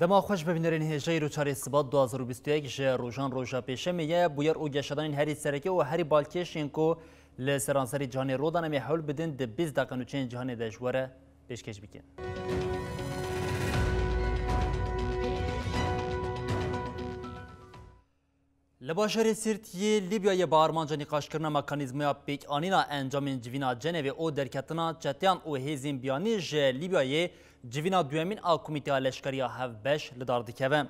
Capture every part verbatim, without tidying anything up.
Dema xweş bibînerên hêjayî ro çarê sibat du hazar û bîst û yek ji rojan roja pêşemê ye. Bûyer û geşedanên herî sereke û herî balkêş yên ku li seranserî cîhanê rodan em ê hewl bidin di bîst deqa nûçeyên cîhanê de ji we re pêşkêş bikin. Li bajarê Sîrt yê Lîbyayê bi armanca nîqaşkirina mekanîzmaya pêkanîna encamên civîna Cenevê û derketina çeteyan û hêzên biyanî ji Lîbyayê civîna duyemîn a Komîteya Leşkerî ya Hevbeş li dar dikeve.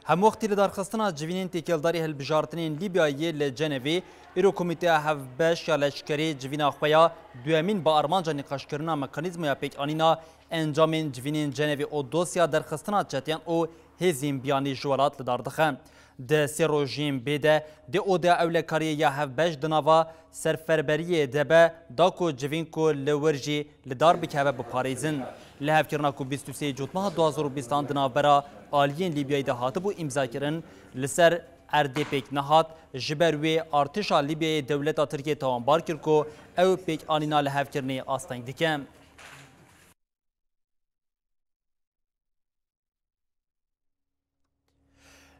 Hemwextî lidarxistina civînên têkildarî hilbijartinên Lîbyayê li Cenevê, îro Komîteya Hevbeş ya Leşkerî civîna xwe ya duyemîn bi armanca nîqaşkirina mekanîzmaya pêkanîna encamên civînên Cenevê û dosya derxistina çeteyan û hêzên biyanî ji welat li dar dixe. Di sê rojên bê de dê û dê ewlekariyê ya hevbeş di nava serferberiyê de be, da ku civîn ku li wir jî li dar bikeve biparêzin. Li hevkirina ku bîst û sê Cotmeha du hazar û bîstan di navbera aliyên Lîbyayê de hatibû îmzakirin, li ser erdê pêk nehat, ji ber wê artêşa Lîbyayê dewleta Tirkiyê tawanbar kir ku ew pêkanîna lihevkirinê asteng dike.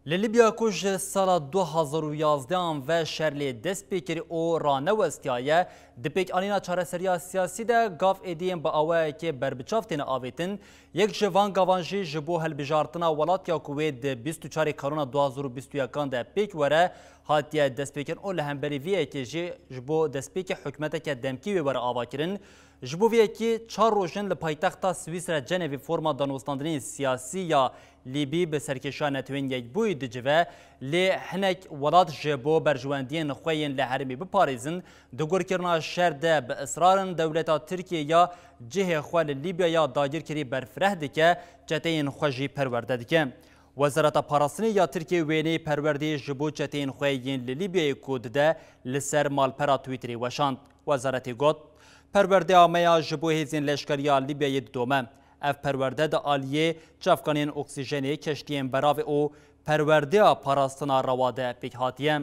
Li Libya ku ji sala du hazar û yazdehan ve şer lê dest pê kirî û ranewestiyaye, di pêkanîna çareseriya siyasî de gav êdî yên bi awayekê berbiçav têne avêtin, yek ji van gavan jî ji bo hilbijartina welat ya ku wê di bîst û çarê Kanûna du hazar û bîst û yekan de pêk were, hatiye destpêkirin û li hemberî vê yekê jî ji bo destpêkê hikûmeteke demkî wê were avakirin. Ji bo vê yekê çar roj in li paytexta Swîsre Cenevê forma danûstandinên siyasî ya Lîbî bi serkêşiya Netewên Yekbûyî dicive, lê hinek welat ji bo berjewendiyên xwe yên li herêmê biparêzin, di gurkirina şer de bi israr in dewleta Tirkiyê ya cihê xwe li Lîbyaya dagirkirî berfireh dike, çeteyên xwe jî perwerde dike. Wezareta Parastinê ya Tirkiyê wêneyê perwerdeyê ji bo çeteyên xwe yên li Lîbyayê ku dide li ser malpera Twitterê weşand. Wezaretê got, perwerdeya me ya ji bo hêzên leşkeriya Lîbyayê didome. Ev perwerde di aliyê çavkaniyên oksîjenê, keştiyên beravê û perwerdeya parastina rewa de pêk hatiye.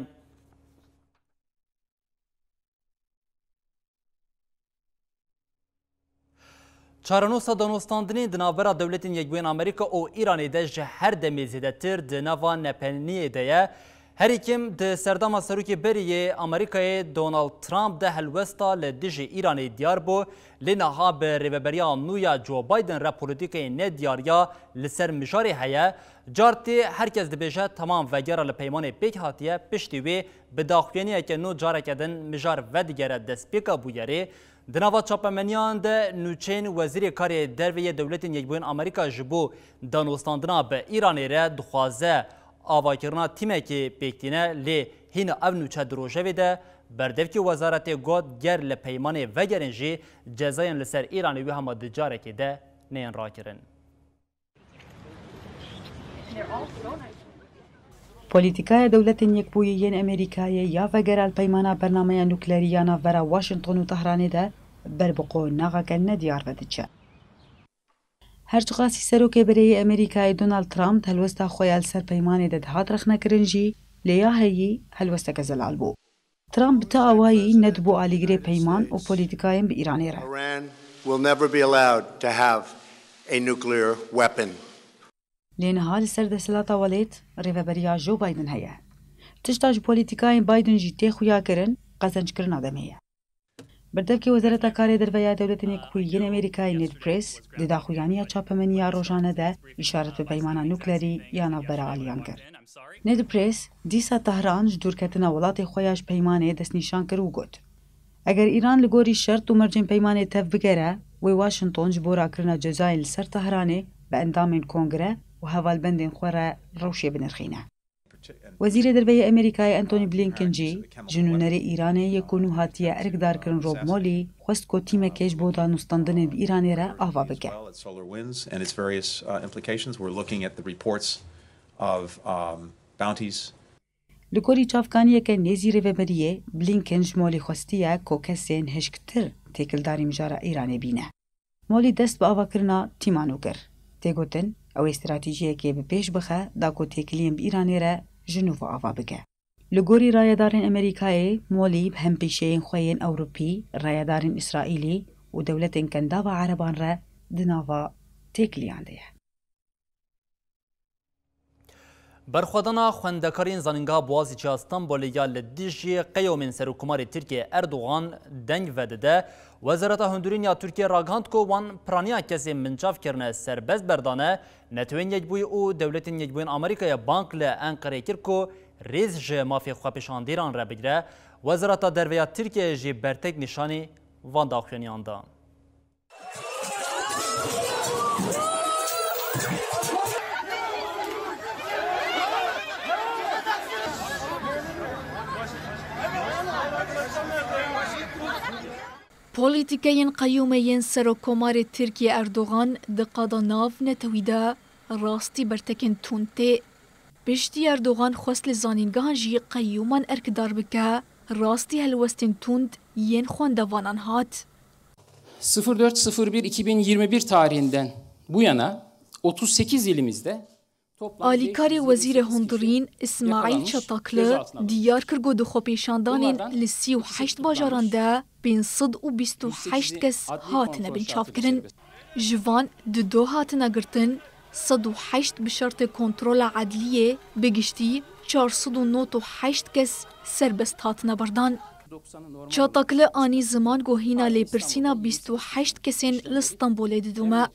Çarenûsa danûstandinê di navbera Dewletên Yekbûyên Amerîka û Îranê de ji her demê zêdetir di nava nepeniyê de ye. Herî kêm di serdema serokê berî yê Amerîkayê Donald Trump de helwesta li dijî Îranê diyar bû, lê niha bi rêveberiya nû ya Joe Biden re polîtîkayên nediyar ya li ser mijarê heye. Car tê her kes dibêje temam vegera li peymanê pêk hatiye, piştî wê bi daxuyaniyeke nû careke din mijar vedigere destpêka bûyerê. Di nava çapemeniyan de nûçeyên Wezîrê Karê Derve yê Dewletên Yekbûyên Amerîka ji bo danûstandina bi Îranê re dixwaze avakirina tîmekê pêk tîne, lê hîna ev nûçe di rojevê de berdevkê wezaretê got, ger li peymanê vegerin jî cezayên li ser Îranê wê hema di carekê de neyên rakirin. Polîtîkaya Dewletên Yekbûyî yên Amerîkayê ya vegera li peymana bernameya nuklerî ya navbera Washington û Tehranê de ber bi qonaxeke nediyar ve diçe. Her çiqasî serokê berê yê Amerîkayê Donald Trump di helwesta xwe ya li ser peymanê de dihat rexnekirin jî, lê ya heyî helwesteke zelal bû. Trump bi ti awayî nedibû alîgirê peyman û polîtîkayên bi Îranê re. Iran will never be allowed to have a nuclear weapon. Lê niha li ser desthilata welêt rêveberiya Joe Biden heye. Tişta ji polîtîkayên Biden jî tê xuyakirin, qezenckirina demê ye. Berdevkê Wezareta Karê Derve ya Dewletên Yekbûyî yên Amerîkayê Ned Price di daxuyaniya çapemeniya rojane de îşaret bi peymana nuklerî ya navbera aliyan kir. Ned Price dîsa Tehran ji dûrketina welatê xwe ya ji peymanê destnîşan kir û got, eger Îran li gorî şert û mercên peymanê tev bigere, wê Washington ji bo rakirina cezayên li ser Tehranê bi endamên Kongre û hevalbendên xwe re rewşê binirxîne. Wezîrê Derve yê Amerîkayê Antony Blinken jî ji nûnerê Îranê yê ku nû hatiye erkdarkirin Rob Molî xwest ku tîmekê ji bo danûstandinê bi Îranê re ava bike. Li gorî çavkaniyeke nêzî rêveberiyê, Blinken ji Molî xwestiye ku kesên hişktir têkildarî mijara Îranê bîne. Molî dest bi avakirina tîma nû kir. Tê gotin, ew ê stratejiyekê bi pêş bixe da ku têkiliyên bi Îranê re ji nû ve ava bike. Li gorî rayedarên Amerîkayê, Molî bi hempêşeyên xwe yên Ewropî, rayedarên Îsraîlî û dewletên Kendava Ereban re di nava têkiliyan de ye. Berxwedana xwendekarên Zanîngeha Boğaziçi ya Stenbolê ya li dijî qeyûmên Serokkomarê Tirkiyê Erdogan deng vedide. Wezareta Hundirîn ya Tirkiyê ragihand ku wan piraniya kesên binçav kirine serbest berdane. Netewên Yekbûyî û Dewletên Yekbûyîn Amerîkayê bang li Enqereyê kir ku rêz ji mafê xwepêşandîran re bigire. Wezareta Derve ya Tirkiyeyê jî bertek nîşanî van daxuyaniyan da. Polîtîkeyên qeyûmê yên Serokkomarê Tirkiyê Erdogan di qada navnetewî de rastî bertekên tund tê. Piştî Erdogan xwest li zanîngehan jî qeyûman erkdar bike, rastî helwestên tund yên xwendevanan hat. Sıfır dört sıfır bir iki bin yirmi bir tarihinden bu yana otuz sekiz ilimizde toplam Alîkarê Wezîrê Hundirîn Îsmaîl Çatakli diyar kir ku di xwepêşandanên li sî û heşt bajaran de pênc sed û bîst û heşt kes hatine binçavkirin. Ji van du do hatine girtin, sed û heşt bi şertê kontrola edliyê, bi giştî çar sed û nod û heşt kes serbest hatine berdan. Çatakli anî ziman ku hîna lêpirsîna bîst û heşt kesên li Stenbolê didome.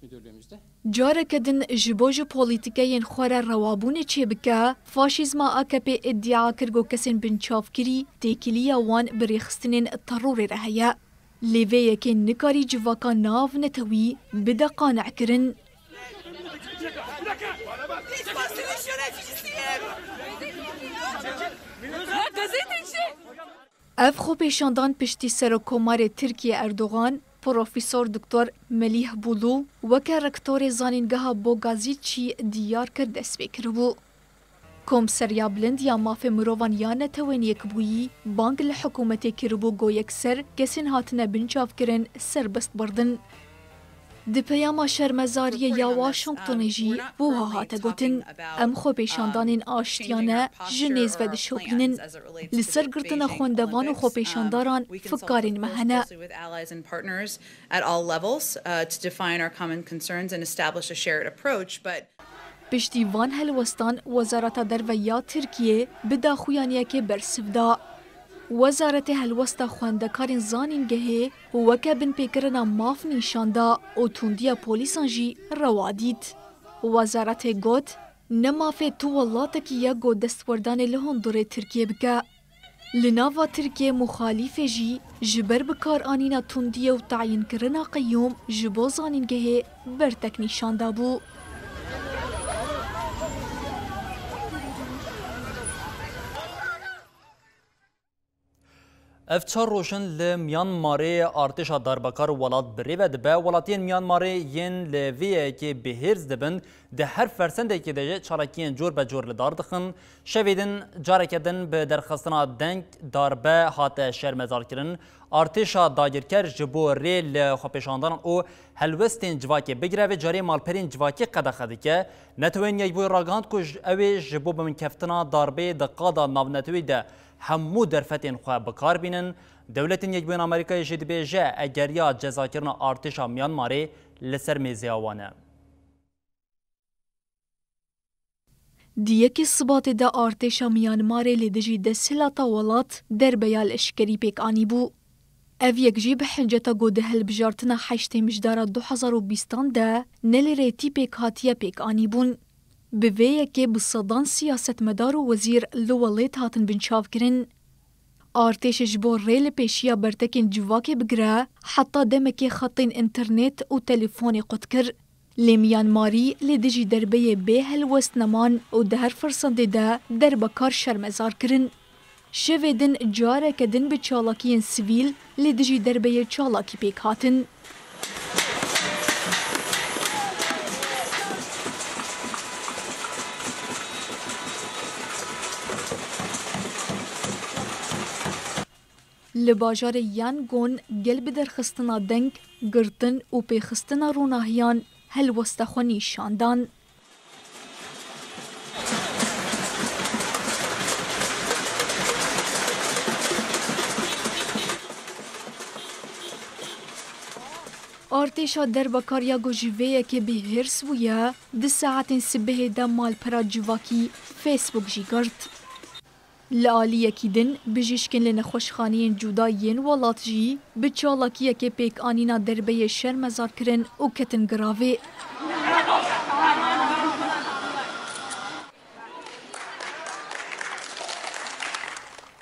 Careke din ji bo ji polîtîkeyên xwe re rewabûnê çêbike, faşîzma A K P îdia kir ku kesên binçavkirî têkiliya wan bi rêxistinên terorê re heye. Lê vê yekê nikarî civaka navnetewî bide qane'kirin. Ev xwepêşandan piştî Serokkomarê Tirkiyê Erdogan, Profesor Doktor Melih Bulu, weke rektorê Zanîngeha Bogaziçî diyar kir dest pê kiribû. Komseriya Bilind ya Mafê Mirovan ya Netewên Yekbûyî bang li hikûmetê kiribû ku yekser kesên hatine binçavkirin serbest berdin. Di peyama şermezariyê ya Washingtonê jî wiha hate gotin, em xwepêşandanên aştiyane ji nêz ve dişopînin. Li ser girtina xwendevan û xwepêşandaran fikarên me hene. At all levels, uh, to define our common concerns and establish a shared approach, but Piştî van helwestan, Wezareta Derve ya Tirkiyê bi daxuyaniyekê bersiv da. Wezaretê helwesta xwendekarên zanîngehê weke binpêkirina maf nîşan da û tundiya polîsan jî rewa dît. Wezaretê got, ne mafê tu welatekî ye ku destwerdanê li hundirê Tirkiyê bike. Li nava Tirkiyê muxalîfê jî ji ber bikaranîna tundiyê û tayînkirina qeyûm ji bo zanîngehê bertek nîşan dabû. Ev çar roj in li Myanmarê artêşa darbekar welat bi rê ve dibe. Welatiyên Myanmarê yên li vê yekê bihêz dibin, di her fersendekê de jî çalakiyên cor be cor li dar dixin. Şevê din careke din bi derxistina deng darbe hate şermezarkirin. Artêşa dagirker ji bo rê li xwepêşandanan û helwestên civakê bigire, vê carê malperên civakî qedexe dike. Netewên Yekbûyî ragihand ku ji, ew ê ji bo binkeftina darbeyê di qada navnetewî de hemû derfetên xwe bi kar bînin. Dewletên Yekbûyên Amerîkayê jî dibêje egeriya cezakirina artêşa Myanmarê li ser mêzeya wan e. Di yekê Sibatê de artêşa Myanmarê li dijî desthilata welat derbeya leşkerî pêk anîbû. Ev yek jî bi hinceta ku di hilbijartina heştê Mijdara du hezar û bîstan de ne li rêtî pêk hatiye pêk anîbûn. Bi vê yekê bi sedan siyasetmedar û wezîr li welêt hatin binçavkirin. Artêş ji bo rê li pêşiya bertekên civakê bigire, heta demekê xetên înternet û telefonê qut kir. Lê Myanmarî li dijî derbeyê bê helwest neman û di her firsendê de derbekar şermezar kirin. Şevê din careke din bi çalakiyên sivîl li dijî derbeyê çalakî pêk hatin. Li bajarê Yangon gel bi derxistina deng, girtin û pêxistina ronahiyan helwesta xwe nîşan dan. Artêşa derbekar ya ku ji vê yekê bi hêrs bûye, di saetên sibehê de malpera civakî Facebook jî girt. Li aliyekî din, bijîşkên li nexweşxaneyên cuda yên welat jî bi çalakiyekê pêkanîna derbeyê şermezar kirin û ketin giravê.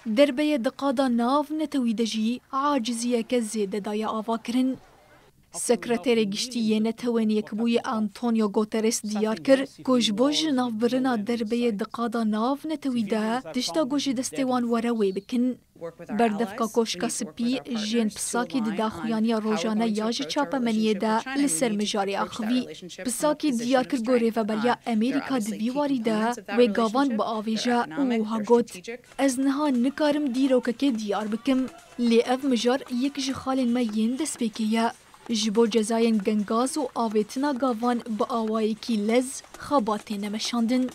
Derbeyê di qada nav netewî de jî aciziyeke zêde daye avakirin. Sekreterê Giştî yê Netewên Yekbûyî Antonio Guterres diyar kir ku ji bo ji nav birina derbeyê di qada nav netewî de tişta ku ji destê wan were wê bikin. Berdevka Koşka Spî jên pisakî di daxuyaniya rojane ya ji çapemeniyê de li ser mijarê axivî. Pisakî diyar kir ku rêveberiya Amerîka di vî warî de wê gavan biavêje û wiha got, Ez niha nikarim dîrokekê diyar bikim, lê ev mijar yek ji xalên me yên destpêkê ye. Ji bo cezayên gengaz û avêtina gavan bi awayekî lez xebat têne meşandin.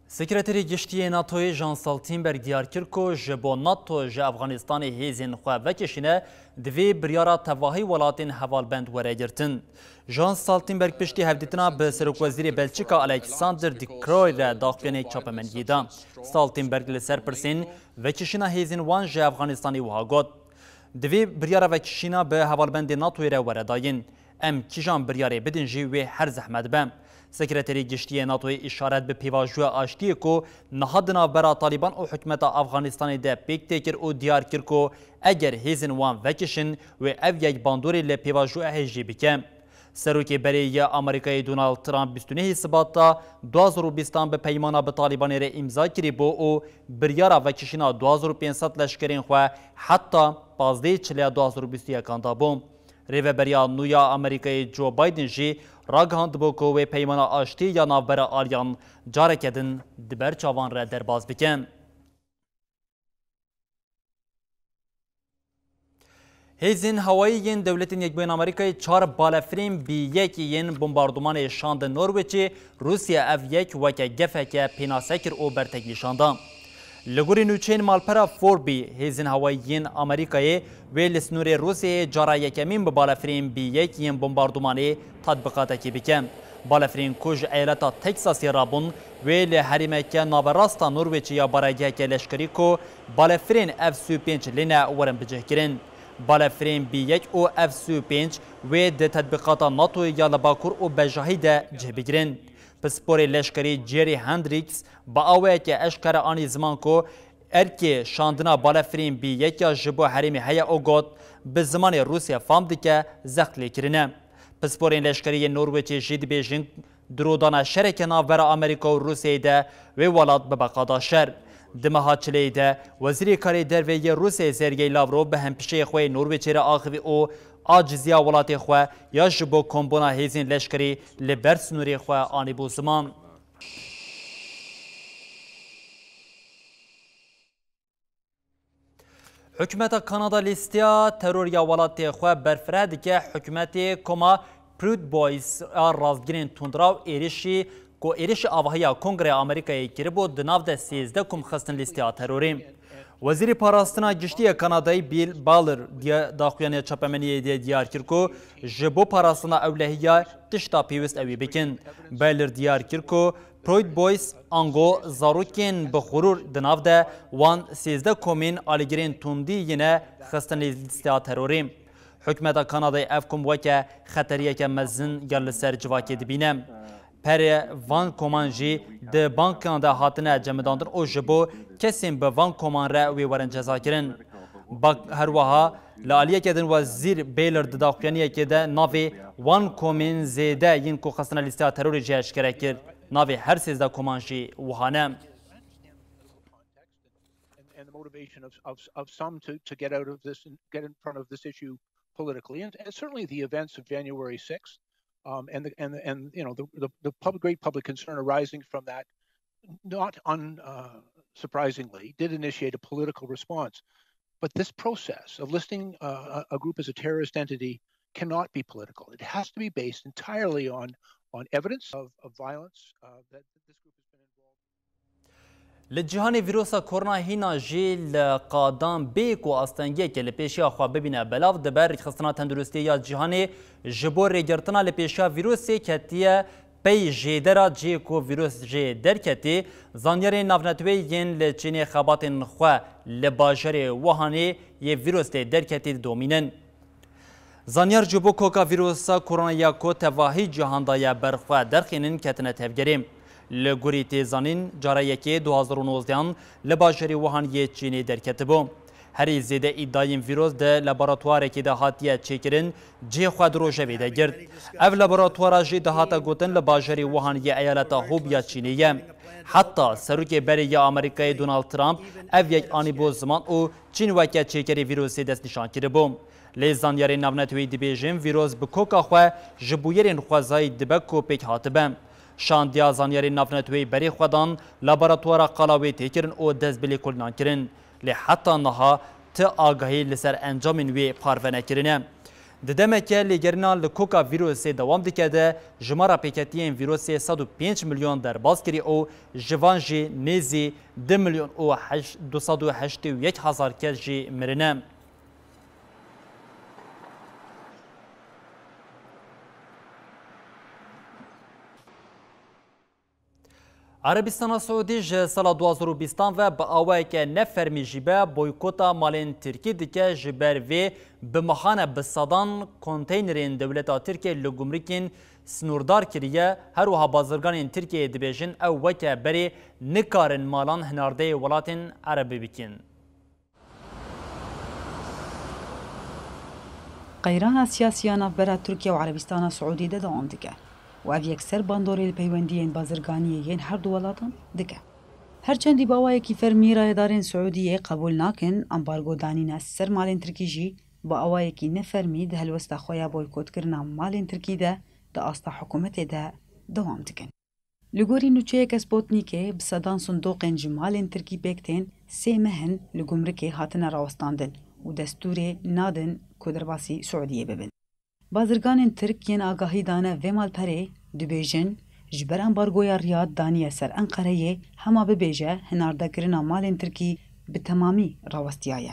Sekreterê Giştî yê NATOyê Jens Stoltenberg diyar kir ku ji bo NATO ji Efxanistanê hêzên xwe vekişîne, divê biryara tevahî welatên hevalbend were girtin. Jens Stoltenberg piştî hevdîtina bi Serokwezîrê Belçika Alexander De Croo re daxuyaniyek çapemeniyê da. Stoltenberg li ser pirsên vekişîna hêzên wan ji Efxanistanê wiha got, Divê biryara vekişîna bi hevalbendê NATOyê re were dayîn. Em kîjan biryarê bidin jî wê her zehmet be. Sekreterê Giştî yê NATOyê îşaret bi pêvajoya aştiyê ku niha di navbera Talîban û hikûmeta Afxanistanê de pêk tê kir û diyar kir ku eger hêzên wan vekişin, wê ev yek bandorê li pêvajoya hêjî bike. Serokê berê yê Amerîkayê Donald Trump bîst û nehê Sibat de du hazar û bîstan bi peymana bi Talîbanê re îmza kirîbû û biryara vekişîna du hazar û pênc sed leşkerên xwe heta pazdehê Çileya du hazar û bîst û yekan dabû. Rêveberiya nû ya Amerîkayê Joe Biden jî ragihandibû ku wê peymana aştiyê ya navbera aliyan careke din di ber çavan re derbas bike. Hêzên hewayî yên Dewletên Yekbûyên Amerîkayê çar balefirên Bî yek yên bombardumanê şandin Norwêçê, Rûsya ev yek weke gefeke pênase kir û bertek nîşan da. Li gorî nûçeyên malpera Forby, hêzên hewayî yên Amerîkayê wê li sînorê Rûsyayê cara yekemîn bi balefirên Bî yek yên bombardumanê tatbîqatekê bike. Balefirên ku ji eyaleta Texasê rabûn, wê li herêmeke naverasta Norwêçê ya baregeheke leşkerî ku balefirên F sî û pênc lê ne werin bicihkirin. Balefirên Bî yek û F sî û pênc wê di tetbîqata NATOyê ya li Bakur û Bejahî de cih bigirin. Pisporê leşkerî Jerry Hendricks bi awayeke eşkere anî ziman ku erkê şandina balefirên Bî yek ya ji bo herêmê heye û got, Bi zimanê Rûsya fam dike, zext lê kirine. Pisporên leşkerî yên Norwêçê jî dibêjin, Dirodana şereke navbera Amerîka û Rûsyayê de wê welat bibe qada şer. Di meha Çileyê de Wezîrê Karê Derve yê Rûsyayê Sergey Lavrov bi hempişeyê xwe yê Norwêçê re axivî û aciziya welatê xwe ya ji bo kombûna hêzên leşkerî li ber sînorê xwe anîbû ziman. Hikûmeta Kanada lîsteya teror ya welatê xwe berfireh dike. Hikûmetê koma Proud Boys a rastgirên tundraw êrişî ku êrişî avahiya Kongreya Amerîkayê kiribû, di nav de sêzdeh kom xistin lîsteya terorê. Wezîrê Parastina Giştî ya Kanadayê Bill Ballard diye daxuyaniya çapemeniyê de diyar kir ku ji bo parastina ewlehiya tişta pêwist ew ê bikin. Ballard diyar kir ku Proud Boys, ango zarokên bi xurûr di nav de wan sêzdeh komên alîgirên tundî yine xistin lîsteya terorê. Hikûmeta Kanadayê ev kom weke xeteriyeke mezin ya li ser civakê dibîne. Pere van koman jî di bankan de hatine cemidandin û ji bo kesên bi van koman re wê werin cezakirin. Bak-, her wiha Li aliyeke din Wezîr Baylor di daxuyaniyekê de navê wan komên zêde yên ku xistine lîsteya terorê jî eşkere kir. Navê her sêzdeh koman jî wiha ne. And, and the motivation of, of, of some to, to get out of this and get in front of this issue politically. And, and certainly the events of January sixth, um, and the, and the, and, you know, the, the, the pub-, great public concern arising from that, not un-, uh, surprisingly, did initiate a political response. But this process of listing, uh, a, a group as a terrorist entity cannot be political. It has to be based entirely on, on evidence of, of violence, uh, that this group has been involved in. Li cîhanê vîrusa korona hîna jî li qadan bê ku astengiyekê li pêşiya xwe bibîne belav, dibe rêkxistina tenduristiyê ya cîhanê ji bo rêgirtina li pêşiya vîrusê ketiye pey jêdera cihê ku vîrus jê derketî. Zanyarên navneteweyî yên li Çînê xebatên xwe li bajarê Wuhanê yê vîrus tê derketî didomînin. Zanyar ji bo koka vîrusa koronaya ku tevahî cîhan de ye ber xwe derxînin ketine tevgerê. Li gorî tê zanîn, cara yekê du hazar û nozdehan li bajarê Wuhan yê Çînê derketibû. Herî zêde îdayên vîrus di laboratuwarekê de hatiye çêkirin, cihê xwe di rojevê de girt. Ev laboratwara jî dihate gotin li bajarê Wuhan yê eyaleta Hubei ya Çînê ye. Heta serokê berê ya Amerîkayê Donald Trump ev yek anîbû ziman û Çîn weke çêkerê vîrusê destnîşan kiribû. Lê zanyarên navneteweyî dibêjin, vîrus bi koka xwe ji bûyerên xwezayî dibe ku pêk hatibe. Şandiya zanyarên navneteweyî berê xwe dan laboratwara qala wê tê kirin û dest bi lêkolînan kirin. Lê heta niha ti agahî li ser encamên wê parve nekirine. Di demeke lêgerîna li koka vîrusê dewam dike de, jimara pêketiyên vîrusê sed û pênc milyon derbas kirî û ji van jî nêzî du milyon û du sed û heştê û yek hezar kes jî mirine. Erebistana Siûdî ji sala du hazar û bîstan ve bi awayeke ne fermî jî be boykota malên Tirkî dike, ji ber vê bi mehan e bi sedan konteynerên dewleta Tirkiyê li gumrikên sinûrdar kiriye. Her wiha bazirganên Tirkiyeyê dibêjin ew weke berê nikarin malan hinardeyê welatên Erebî bikin. Qeyrana siyasî ya navbera Tirkiye û Erebistana Siûdî de dewam dike û ev yekser bandorê li peywendiyên bazirganiyê yên her du welatan dike. Her çendî bi awayekî fermî rayedarên Siûdiyê qebûl nakin ambargo danîne ser malên Tirkî jî, bi awayekî ne fermî di helwesta xwe ya boykotkirina malên Tirkî de di asta hikûmetê de dewam dikin. Li gorî nûçeyeke Sputnikê, bi sedan sindoqên ji malên Tirkî pêk tên sê meh in li gumrikê hatine rawestandin û destûrê nadin ku derbasî Siûdiyê bibin. Bazirganên Tirk yên agahî dane vê malperê, dibêjin, ji ber ambargoya Riyad daniye ser Enqereyê, hema bibêje hinardekirina malên Tirkî bi temamî rawestiyaye.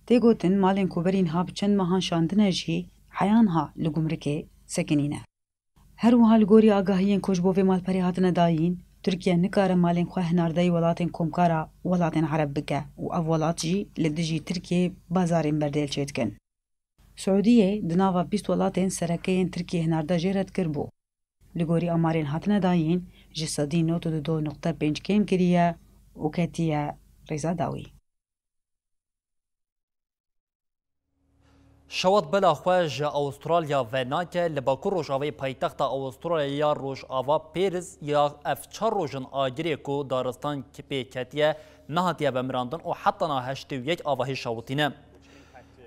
Tê gotin, malên ku berî niha bi çend mehan şandine jî heya niha li gumrikê sekinîne. Her wiha li gorî agahiyên ku ji bo vê malperê hatine dayîn, Tirkiye nikare malên xwe hinardeyî welatên komkara welatên Ereb bike û ev welat jî li dijî Tirkiyeyê bazarên berdêl çêdikin. Siûdiyê di nava bîst welatên sereke yên Tirkiyê hinarde jê re dikir bû. Li gorî amarên hatine dayîn, ji sedî nod û du nokte pênc kêm kiriye û ketiye rêza dawî. Şewat bela xwe ji Awistralya venake, li bakur rojavayê paytexta Awistralya ya rojava Pêris ya ev çar roj in agirê ku daristan ki pê ketiye, nehatiye vemirandin û heta niha heştê û yek avahî şewitîne.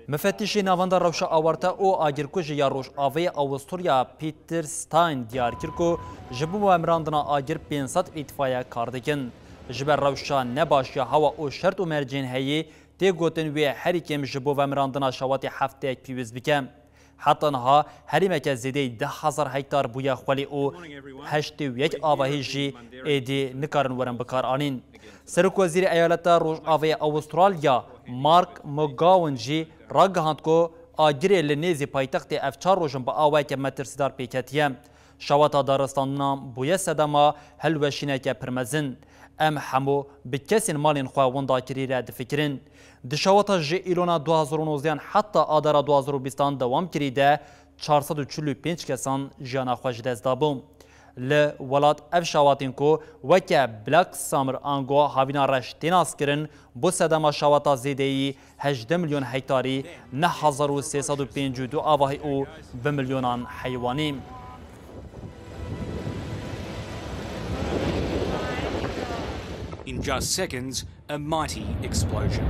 Mifetîşê Navenda Rewşa Awarte û Agirkujê ya Rojavayê Awusturya Peter Stein diyar kir ku ji bo vemirandina agir pênc sed îtfaiye kar dikin. Ji ber rewşa nebaş ya hewa û şert û mercên heyî, tê gotin wê herî kêm ji bo vemirandina şewatê hefteyek pîwiz bike. Heta niha herêmeke zêdeyî deh hezar hektar bûye xwelî û heştê û yek avahî jî êdî nikarin werin bikaranîn. Serokwezîrê Eyaleta Rojavayê Awustralya Mark McGowan jî ragihand ku agirê li nêzî paytextê ev çar roj in bi awayeke metirsîdar pêketiye. Şewata daristandinan bûye sedema hilweşîneke pir mezin. Em hemû bi kesên malên xwe windakirî re difikirin. Di şewata ji Îlona du hazar û nozdehan heta Adara du hazar û bîstan dewam kirî de çar sed û çil û pênc kesan jiyana xwe ji dest dabû. Li welat ev şawatên ku weke Black Summer ango Havîna Reş tê naskirin, bo sedema şawata zêdeyî hejdeh milyon hektarî, neh hezar û sê sed û pêncî û du avahî û bi milyonan heywanî. In just seconds, a mighty explosion.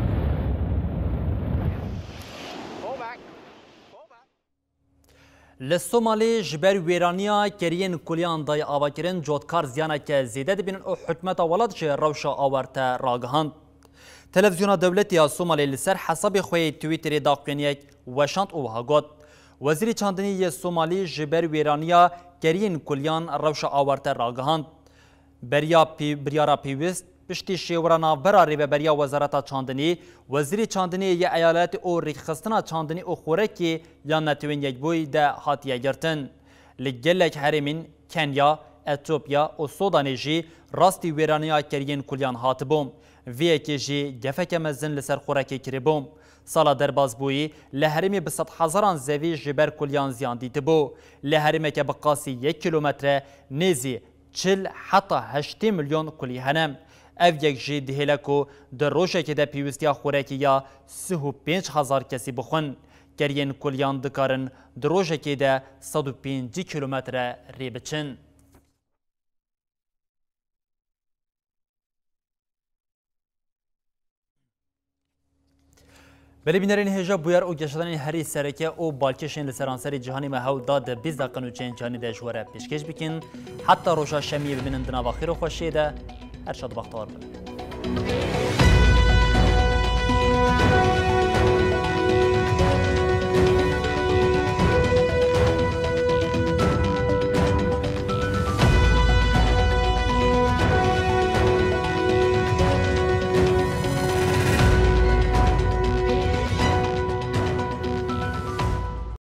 Li Somalê ji ber wêraniya keriyên kuliyan dayê avakirin, cotkar ziyaneke zêde dibînin û hikûmeta welat jî rewşa awarte ragihand. Televîzyona dewletî ya Somalê li ser hesabê xwe yê Twitterê daxuyaniyek weşand û wiha got, Wezîrê Çandinî yê Somalî ji ber wêraniya keriyên kuliyan rewşa awarte ragihand. Beriya pê-, biryara pêwîst, piştî şêwira navbera Rêveberiya Wezareta Çandinî, Wezîrê Çandinî yê eyaletê û Rêkxistina Çandinî û Xorekê ya Netewên Yekbûyî de hatiye girtin. Li gelek herêmên Kenya, Etiyopya û Sodanê jî rastî wêraniya keriyên kuliyan hatibû. Vê yekê jî gefeke mezin li ser xorekê kiribû. Sala derbasbûyî li herêmê bi sedhezaran zevî ji ber kuliyan ziyan dîtibû. Li herêmeke bi qasî yek kîlometre nêzî çil heta heştê milyon kulî hene. Ev yek jî dihêle ku di rojekê de pêwîstiya xorekê ya sih û pênc hezar kesî bixwin. Keriyên kuliyan dikarin di rojekê de sed û pêncî kîlometre rê biçin. Belê bînerên hêja, bûyer û geşedanên herî sereke û balkêşên li seranserî cîhanê me hewl da di bîst deqe nûçeyên cîhanê de ji we re pêşkêş bikin. Heta roja şemiyê bimînin di nava xêr û xweşiyê de. Her şad û bextewar bin.